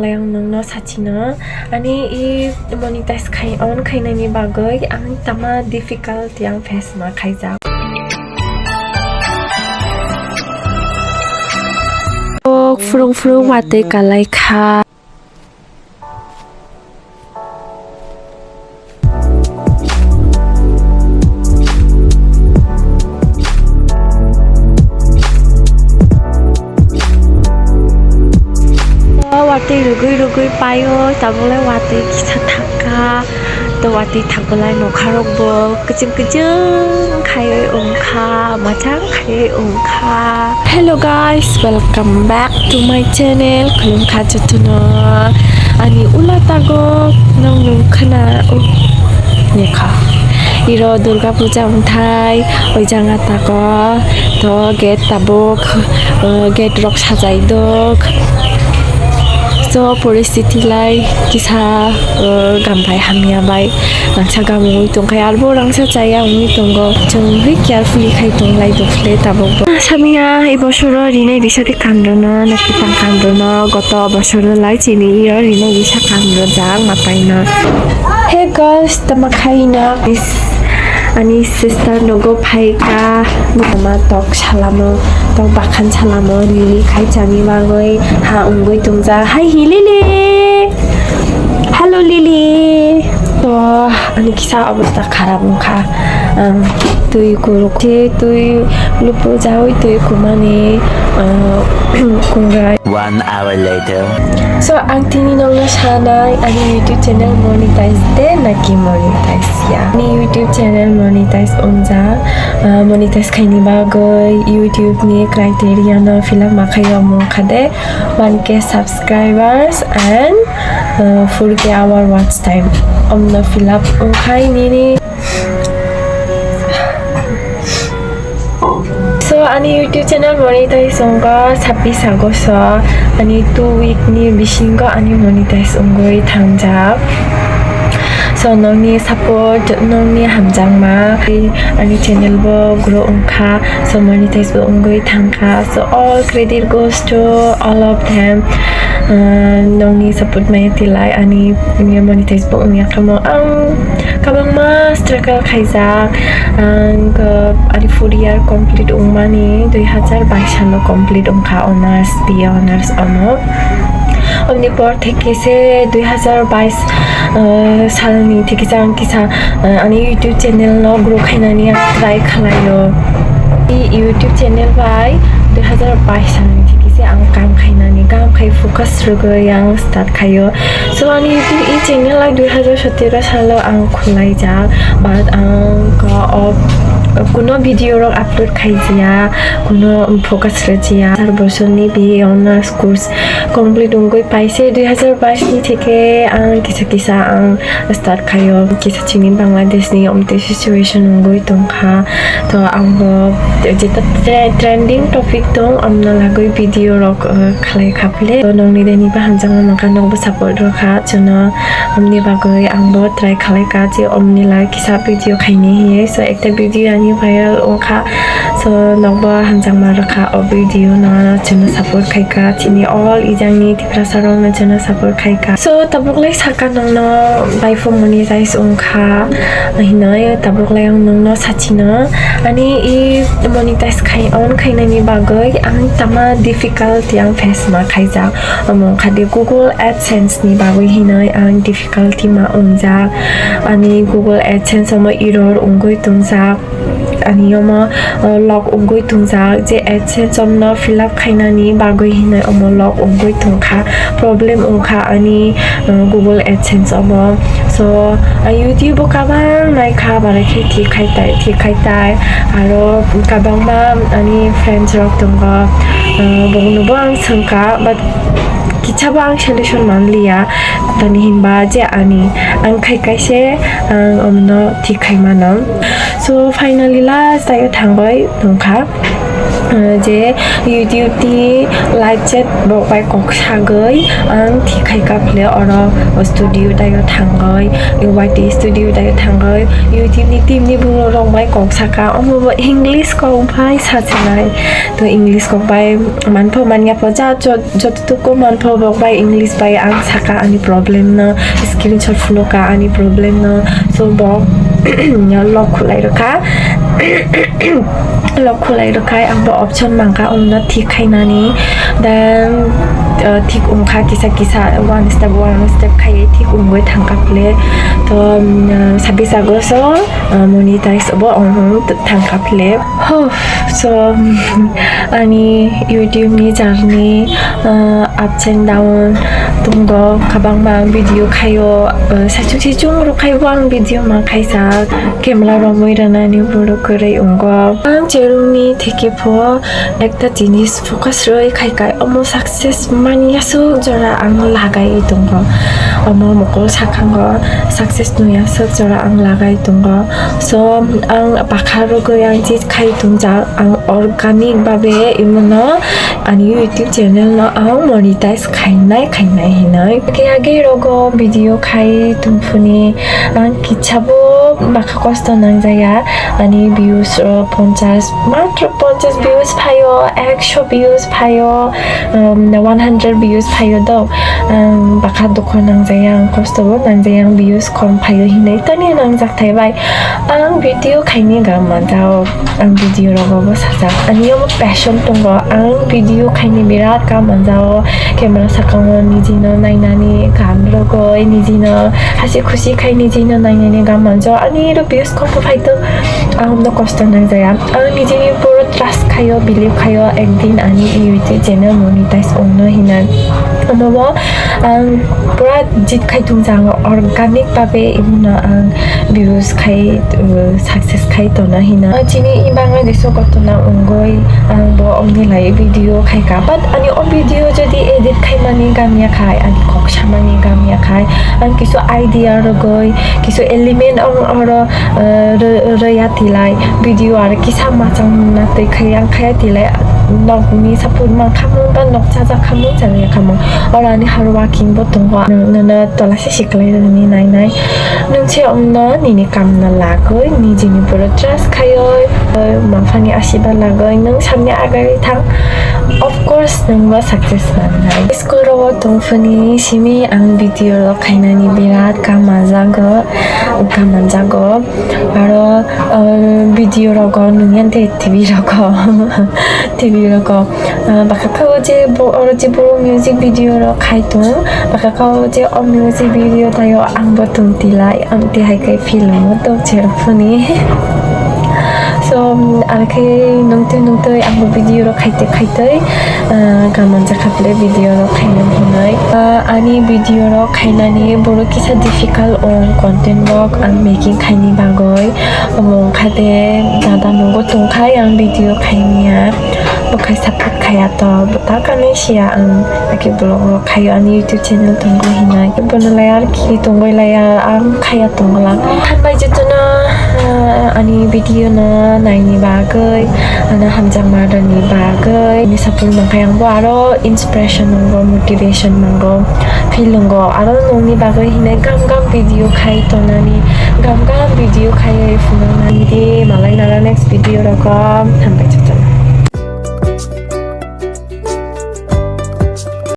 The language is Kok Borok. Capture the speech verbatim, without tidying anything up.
Lai ang nokno sachino, ani i monetize khai, on khainani bagwi ang tama difficulty ang face ma khaijak. Kok phwrwng phwrwng watwi kalai kha. Watwi rwgwi rwgwi paio, tabukle watwi kisa thangkha. To watwi thangkhlai nokharokbo kwchwng kwchwng khaiwi wngkha, mwchang khaiwi wngkha. Hello guys, welcome back to my channel. Khulumkha jotono. Ani ula tago nang nung khna u lekha. Iro Durga Puja wngthai, oi janga tago. To gate tabuk, uh, gate rok sajai dok. So, poristiti lai kisa, uh, gambai hamya bai rangsa gamungwi tongkha, arbo rangsa chaya wngwi tongo. Chwng hwi carefully khai tonglai dokhle tabuk bo. Samya, i bosoro rinai risa de kanrono, naki tang kanrono, goto bosoro lai chini iro rinai risa kanro jak mapaino. Hey guys, tama khaina. Is ani sister nogo phaika, mama tok salamo, tok bakhan salamo, Lily khai chani bagwi ha wngwi tongjak. Hi, hi, Lily. Hello, Lily. To ani kisa obostha kharap wngkha. Ang twi kuruk se twi lupu jawi twi kumani, ah, kungrai. One hour later. So, ang tini nokno sanai, ani YouTube channel monetize de naki monetize ya? Ani YouTube channel monetize wngjak, ah, monetize khaini bagwi YouTube ni criteria no fill up ma khai omo wngkha de one K subscribers and, ah, four K hour watch time. Omno fill up wngkhai nini. So, ani YouTube channel monetize wngkha sabbish August o, ani two week ni bisingo ani monetize wngwi thangjak. So, nokni support, nokni hamjakma, ani channel bo grow wngkha, so monetize bo wngwi thangkha. So, all credit goes to all of them. Uh, nokni support maya tilai ani monetize bo wngya kamo ang kabangma struggle khaijak. Ang, uh, ani four year complete wngmani dui hazar bais salo complete wngkha honors, B A honors omo. Omni por theke se dui hazar bais, uh, salni theke se ang kisa, uh, ani YouTube channel no grow khainani ang try khlaio. I YouTube channel bai dui hazar bais salni theke se ang kam khainani, kam khai focus rwgwi ang start khaio. So, ani YouTube i channel ai dui hazar sotero salo ang khulaijak, but ang ko-, o, kuno video rok upload khaijaya, kuno focus rwjaya. Char bosorni B A honors course complete wngwi paise dui hazar bais ni theke ang kisa kisa ang start khaio, kisa chini Bangladesh ni omtwi situation wngwi tongkha. To ang bo jeta tre-, trending topic tong, amno lagwi video rok, uh, khlai kha phile. To nokni deni ba hamjakma mankha, nokbo support rwkha, chwngno omni bagwi ang bo try khlai kha je omni lai kisa video khaini hiye. So ekta video ani viral wngkha, so nokbo hamjakma rwkha o video no, chwngno support khaikha, chini all ijangni Tiprasa rokno chwngno support khaikha. So tabuk lai saka nokno bai phone monetize wngkha hinoi, tabuk lai ang nokno sachino ani i monetize khai, on khainani bagwi ang tama difficulty ang face ma khaijak. Omo wngkha di Google AdSense ni bagwi hinoi ang difficulty ma wngjak. Ani Google AdSense omo error wngwi tongjak. Ani omo, uh, lock wngwi tongjak, je AdSense omno fill up khainani bagwi hinoi omo lock wngwi tongkha, problem wngkha ani, uh, Google AdSense omo. So, uh, YouTube o kabang naikha, barai khe thik khai tai, thik khai tai, aro kabangma ani friends rok tongo, uh, bongnobo ang swngkha, but kichabo ang solution manliya, tani hinba je ani ang khai kaise ang omno thik khai mano. So finally last ayo thangbai tongkha. je YouTube ni live chat rok bai kok sagwi ang thik khai ka phle oro studio dai o thangwi, Y T studio dai o thangwi YouTube ni team ni borok rok bai kok saka, omo bo English kok bai sachinai. To English kok bai manpho manya pho ja jototuku manpho bok bai English bai ang saka ani problem no, screenshot phunukha ani problem no, so bok lok khulai rwkha. Lok khulai rwkhai ang bo option mankha omno thik khainani, then uh, thik wngkha kisa kisa one step one step khaiwi thik wngwi thangkha phle. To um, sabis agosto uh, monetize obo wng thangkha phle. Huh, so ani YouTube ni journey uh, ups and down tongo, kwbangma ang video khaio, uh, saichung saichung rok khai bo ang video ma khaisa, camera romwi rwnani borok kwrwi wngo. Ang cherungni theke pho ekta jinis focus rwi khai kai omo success mani aswk jora ang lagai tongo, omo mokol sakango success nui aswk jora ang lagai tongo. So ang pakha rwgwi ang chis khai tongjak, ang organic babe imono ani YouTube channel no ang monetize khainai khainai hinwi. Age age rogo video khai tongphuni ang kichabo bakha kosto nangjaya, ani views rok ponchas, matro ponchas views phaio, ekso views phaio, um, one hundred views phaio do. Ang bakha dukho nangjaya, ang kosto bo nangjaya, ang views kom phaio hinwi tani nangjak thai bai. Ang video khaini gam manjao, ang video rogo bo sajak. Ani omo passion tongo, ang video khaini birat gam manjao. Camera sakango nijino nainani gam rogoi, nijino hasi khusi khai nijino nainani gam manjao. Ani ro views kom phaito, ang no kosto nangjaya. Ang nijini puro trust khaio, believe khaio, ekdin ani YouTube channel monetize ongno hinwi. Omo bo ang pura jit khai tongjango, organic babe imono ang views khai, uh, success khai tona hina. Chini i Bangladesh o kotona ongoi ang bo omni lai video khai ka, but ani o video jodi edit khai mani gamya khai, ani kok samani gamya khai, ang kisu idea rogoi, kisu element ang oro, uh, ro-, roya tilai video aro kisa machang na twi khai ang khaya tilai, nok ni sapur mang khamung ba nok chajak khamung chajak khamung, oro ani hard working bo tongo, nono tola se siklai rwni nai nai. Nwng se omno nini kamno lagoi, nijini puro trust khaioi, maphani asiba lagoi, nwng samni agai thang. Of course, nwng bo success mannai. School rogo tongphuni simi ang video rok khainani birat kama jago, kama jago. Aro, uh, video rogo nungya de T V rogo, T V rogo. Ah, bwkha kha o je bo, oro je bo music video rok khai tong, bwkha kha o je o music video taio ang bo tong tilai, ang tihai khai film o tong cherok phuni. So, ar khe nungtwi nungtwi ang bo video rok khaitwi khaitwi, ah, kaman jakha phle video rok khainani hinwi. Ah, ani video rok khainani borok kisa difficult o content rok ang making khaini bagwi. Omo wngkha de dada nogo tongkhai ang video khaimya. Bo khai support khaiya to, bo ta kanwi siya ang, ake vlog rok khaio ani YouTube channel tongo hinai. Bono lai ar ki tongoi laiya, ang khaiya tonglang. Hambai jotono, ah, ani video no naini bagwi, ano hamjakma rwni bagwi. Ani support mankha ang bo aro inspiration nango, motivation nango, feel nango. Aro nongni bagwi hinai gam gam video khai tonani, gam gam video khaiwi phunuknani di. Malai nara next video rogo, hambai jotono.